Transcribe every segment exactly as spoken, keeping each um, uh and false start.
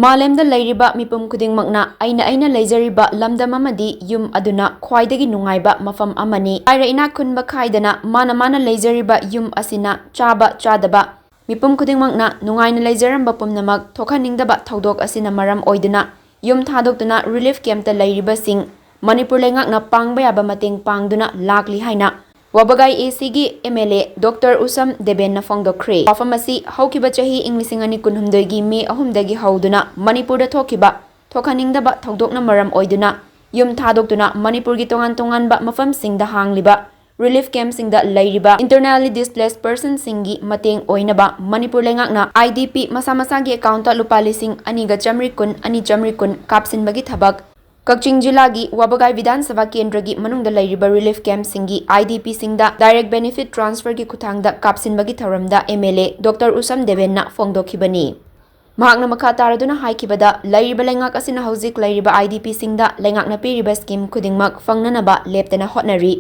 ꯃꯥꯂꯦꯝꯗ ꯂꯩꯔꯤꯕ ꯃꯤꯄꯨꯝ ꯈꯨꯗꯤꯡꯃꯛꯅ ꯑꯩꯅ ꯑꯩꯅ ꯂꯩꯖꯔꯤꯕ ꯂꯝꯗꯝ ꯑꯃꯗꯤ ꯌꯨꯝ ꯑꯗꯨꯅ ꯈ꯭ꯋꯥꯏꯗꯒꯤ ꯅꯨꯡꯉꯥꯏꯕ ꯃꯐꯝ ꯑꯃꯅꯤ꯫ ꯂꯥꯏꯔ ꯏꯅꯥꯛ ꯈꯨꯟꯕ ꯈꯥꯏꯗꯅ ꯃꯥꯅ ꯃꯥꯅ ꯂꯩꯖꯔꯤꯕ ꯌꯨꯝ ꯑꯁꯤꯅ ꯆꯥꯕ ꯆꯥꯗꯕ ꯃꯤꯄꯨꯝ ꯈꯨꯗꯤꯡꯃꯛꯅ ꯅꯨꯡꯉꯥꯏꯅ ꯂꯩꯖꯔꯝꯕ ꯄꯨꯝꯅꯃꯛ ꯊꯣꯛꯍꯟꯅꯤꯡꯗꯕ ꯊꯧꯗꯣꯛ ꯑꯁꯤꯅ ꯃꯔꯝ ꯑꯣꯏꯗꯨꯅ ꯌꯨꯝ ꯊꯥꯗꯣꯛꯇꯨꯅ relief camp ꯇ ꯂꯩꯔꯤꯕꯁꯤꯡ ꯃꯅꯤꯄꯨꯔ ꯂꯩꯉꯥꯛꯅ ꯄꯥꯡꯕ ꯌꯥꯕ ꯃꯇꯦꯡ ꯄꯥꯡꯗꯨꯅ ꯂꯥꯛꯂꯤ ꯍꯥꯏꯅ ꯋꯥꯕꯒꯥꯏ A C ꯒꯤ M L A Doctor ꯎꯁꯝ ꯗꯦꯕꯦꯟꯅ ꯐꯣꯡꯗꯣꯛꯈ꯭ꯔꯦ꯫ ꯋꯥꯐꯝ ꯑꯁꯤ ꯍꯧꯈꯤꯕ ꯆꯍꯤ ꯏꯪ ꯂꯤꯁꯤꯡ ꯑꯅꯤ ꯀꯨꯟꯍꯨꯝꯗꯣꯏꯒꯤ ꯃꯦ ꯑꯍꯨꯝꯗꯒꯤ ꯍꯧꯗꯨꯅ ꯃꯅꯤꯄꯨꯔꯗ ꯊꯣꯛꯈꯤꯕ ꯊꯣꯛꯍꯟꯅꯤꯡꯗꯕ ꯊꯧꯗꯣꯛꯅ ꯃꯔꯝ ꯑꯣꯏꯗꯨꯅ ꯌꯨꯝ ꯊꯥꯗꯣꯛꯇꯨꯅ ꯃꯅꯤꯄꯨꯔꯒꯤ ꯇꯣꯉꯥꯟ ꯇꯣꯉꯥꯟꯕ ꯃꯐꯝꯁꯤꯡꯗ ꯍꯥꯡꯂꯤꯕ relief camp ꯁꯤꯡꯗ ꯂꯩꯔꯤꯕ internally displaced person ꯁꯤꯡꯒꯤ ꯃꯇꯦꯡ ꯑꯣꯏꯅꯕ ꯃꯅꯤꯄꯨꯔ ꯂꯩꯉꯥꯛꯅ I D P ꯃꯁꯥ ꯃꯁꯥꯒꯤ account ꯇ ꯂꯨꯄꯥ ꯂꯤꯁꯤꯡ ꯑꯅꯤꯒ ꯆꯥꯃꯔꯤ ꯀꯨꯟ, ꯑꯅꯤ ꯆꯥꯃꯔꯤ ꯀꯨꯟ ꯀꯥꯞꯁꯤꯟꯕꯒꯤ ꯊꯕꯛ ꯀꯛꯆꯤꯡ ꯖꯤꯂꯥꯒꯤ ꯋꯥꯕꯒꯥꯏ ꯕꯤꯙꯥꯟ ꯁꯚꯥ ꯀꯦꯟꯗ꯭ꯔꯒꯤ ꯃꯅꯨꯡꯗ ꯂꯩꯔꯤꯕ relief camp ꯁꯤꯡꯒꯤ I D P ꯁꯤꯡꯗ direct benefit transfer ꯒꯤ ꯈꯨꯠꯊꯥꯡꯗ ꯀꯥꯞꯁꯤꯟꯕꯒꯤ ꯊꯧꯔꯝꯗ M L A Doctor ꯎꯁꯝ ꯗꯦꯕꯦꯟꯅ ꯐꯣꯡꯗꯣꯛꯈꯤꯕꯅꯤ꯫ ꯃꯍꯥꯛꯅ ꯃꯈꯥ ꯇꯥꯔꯗꯨꯅ ꯍꯥꯏꯈꯤꯕꯗ, ꯂꯩꯔꯤꯕ ꯂꯩꯉꯥꯛ ꯑꯁꯤꯅ ꯍꯧꯖꯤꯛ ꯂꯩꯔꯤꯕ I D P ꯁꯤꯡꯗ ꯂꯩꯉꯥꯛꯅ ꯄꯤꯔꯤꯕ scheme ꯈꯨꯗꯤꯡꯃꯛ ꯐꯪꯅꯅꯕ ꯂꯦꯞꯇꯅ ꯍꯣꯠꯅꯔꯤ꯫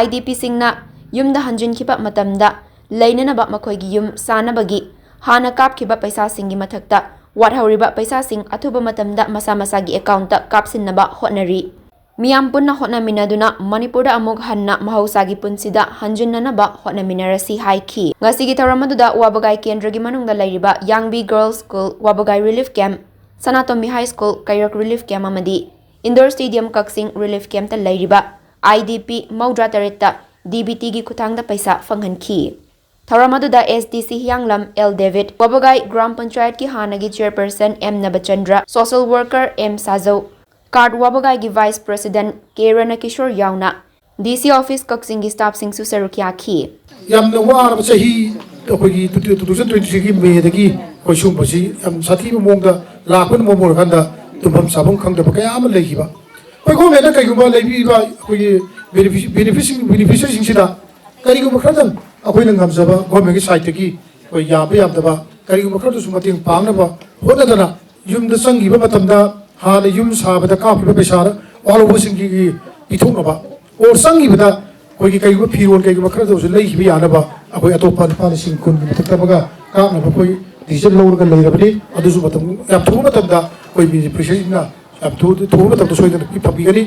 I D P ꯁꯤꯡꯅ ꯌꯨꯝꯗ ꯍꯟꯖꯤꯟꯈꯤꯕ ꯃꯇꯝꯗ ꯂꯩꯅꯅꯕ ꯃꯈꯣꯏꯒꯤ ꯌꯨꯝ ꯁꯥꯅꯕꯒꯤ ꯍꯥꯟꯅ ꯀꯥꯞꯈꯤꯕ ꯄꯩꯁꯥꯁꯤꯡꯒꯤ ꯃꯊꯛꯇ ꯋꯥꯠꯍꯧꯔꯤꯕ ꯄꯩꯁꯥꯁꯤꯡ ꯑꯊꯨꯕ ꯃꯇꯝꯗ ꯃꯁꯥ ꯃꯁꯥꯒꯤ account ꯇ ꯀꯥꯞꯁꯤꯟꯅꯕ ꯍꯣꯠꯅꯔꯤ꯫ ꯃꯤꯌꯥꯝ ꯄꯨꯟꯅ ꯍꯣꯠꯅꯃꯤꯟꯅꯗꯨꯅ ꯃꯅꯤꯄꯨꯔꯗ ꯑꯃꯨꯛ ꯍꯟꯅ ꯃꯍꯧꯁꯥꯒꯤ ꯄꯨꯟꯁꯤꯗ ꯍꯟꯖꯤꯟꯅꯅꯕ ꯍꯣꯠꯅꯃꯤꯟꯅꯔꯁꯤ ꯍꯥꯏꯈꯤ꯫ ꯉꯁꯤꯒꯤ ꯊꯧꯔꯝ ꯑꯗꯨꯗ ꯋꯥꯕꯒꯥꯏ ꯀꯦꯟꯗ꯭ꯔꯒꯤ ꯃꯅꯨꯡꯗ ꯂꯩꯔꯤꯕ ꯌꯥꯡꯕꯤ Girls School, ꯋꯥꯕꯒꯥꯏ Relief Camp, ꯁꯅꯥꯇꯣꯝꯕꯤ High School, ꯀꯩꯔꯛ Relief Camp ꯑꯃꯗꯤ Indoor Stadium ꯀꯛꯆꯤꯡ Relief Camp ꯇ ꯂꯩꯔꯤꯕ I D P ꯃꯧꯗ꯭ꯔꯥ ꯇꯔꯦꯠꯇ D B T ꯒꯤ ꯈꯨꯠꯊꯥꯡꯗ ꯄꯩꯁꯥ ꯐꯪꯍꯟꯈꯤ꯫ ꯊꯧꯔꯝ ꯑꯗꯨꯗ S D C Hiyanglam L David, Wabagai gram ꯄꯟꯆꯥꯌꯠꯀꯤ ꯍꯥꯟꯅꯒꯤ chairperson M Nabachandra, social worker M Sajou, Karat ꯋꯥꯕꯒꯥꯏꯒꯤ vice president K ꯔꯅꯀꯤꯁꯣꯔ ꯌꯥꯎꯅ D C office ꯀꯛꯆꯤꯡꯒꯤ staff ꯁꯤꯡꯁꯨ ꯁꯔꯨꯛ ꯌꯥꯈꯤ꯫ ꯌꯥꯝꯅ ꯋꯥꯔꯕ ꯆꯍꯤ ꯑꯩꯈꯣꯏꯒꯤ two thousand twenty three ꯒꯤ ꯃꯦꯗꯒꯤ ꯑꯩꯈꯣꯏ ꯁꯤꯒꯨꯝꯕꯁꯤ ꯌꯥꯝ ꯁꯥꯊꯤꯕ ꯃꯑꯣꯡꯗ ꯂꯥꯛꯄꯅ ꯃꯔꯝ ꯑꯣꯏꯔꯀꯥꯟꯗ ꯇꯨꯝꯐꯝ ꯆꯥꯐꯝ ꯈꯪꯗꯕ ꯀꯌꯥ ꯑꯃ ꯂꯩꯈꯤꯕ꯫ ꯑꯩꯈꯣꯏ government ꯅ ꯀꯩꯒꯨꯝꯕ ꯂꯩꯕꯤꯔꯤꯕ ꯑꯩꯈꯣꯏꯒꯤ benefici-, beneficiary, beneficiary ꯁꯤꯡꯁꯤꯗ ꯀꯔꯤꯒꯨꯝꯕ ꯈꯔꯗꯪ ꯑꯩꯈꯣꯏꯅ ꯉꯝꯖꯕ government ꯀꯤ side ꯇꯒꯤ ꯑꯩꯈꯣꯏ ꯌꯥꯕ ꯌꯥꯗꯕ ꯀꯔꯤꯒꯨꯝꯕ ꯈꯔꯗꯁꯨ ꯃꯇꯦꯡ ꯄꯥꯡꯅꯕ ꯍꯣꯠꯅꯗꯅ ꯌꯨꯝꯗ ꯆꯪꯈꯤꯕ ꯃꯇꯝꯗ ꯍꯥꯟꯅ ꯌꯨꯝ ꯁꯥꯕꯗ ꯀꯥꯞꯈꯤꯕ ꯄꯩꯁꯥꯗ ꯋꯥꯍꯧꯕꯁꯤꯡꯒꯤ ꯄꯤꯊꯣꯛꯅꯕ or ꯆꯪꯈꯤꯕꯗ ꯑꯩꯈꯣꯏꯒꯤ ꯀꯩꯒꯨꯝꯕ ꯐꯤꯔꯣꯜ ꯀꯩꯒꯨꯝꯕ ꯈꯔꯗ ꯑꯣꯏꯔꯁꯨ ꯂꯩꯈꯤꯕ ꯌꯥꯅꯕ ꯑꯩꯈꯣꯏ ꯑꯇꯣꯞꯄ ꯂꯨꯄꯥ ꯂꯤꯁꯤꯡ ꯀꯨꯟꯒꯤ ꯃꯊꯛꯇ ꯑꯃꯒ ꯀꯥꯞꯅꯕ ꯑꯩꯈꯣꯏ ꯗꯤꯁꯤꯖꯟ ꯂꯧꯔꯒ ꯂꯩꯔꯕꯅꯤ꯫ ꯑꯗꯨꯁꯨ ꯃꯇꯝ ꯌꯥꯝ ꯊꯨꯕ ꯃꯇꯝꯗ ꯑꯩꯈꯣꯏ ꯃꯤꯅꯤꯁꯇꯔ ꯄ꯭ꯔꯤꯁꯤꯗꯦꯟꯅ ꯌꯥꯝ ꯊꯨ-, ꯊꯨꯕ ꯃꯇꯝꯗ ꯁꯣꯏꯗꯅ ꯄꯤ-, ꯐꯪꯕꯤꯒꯅꯤ꯫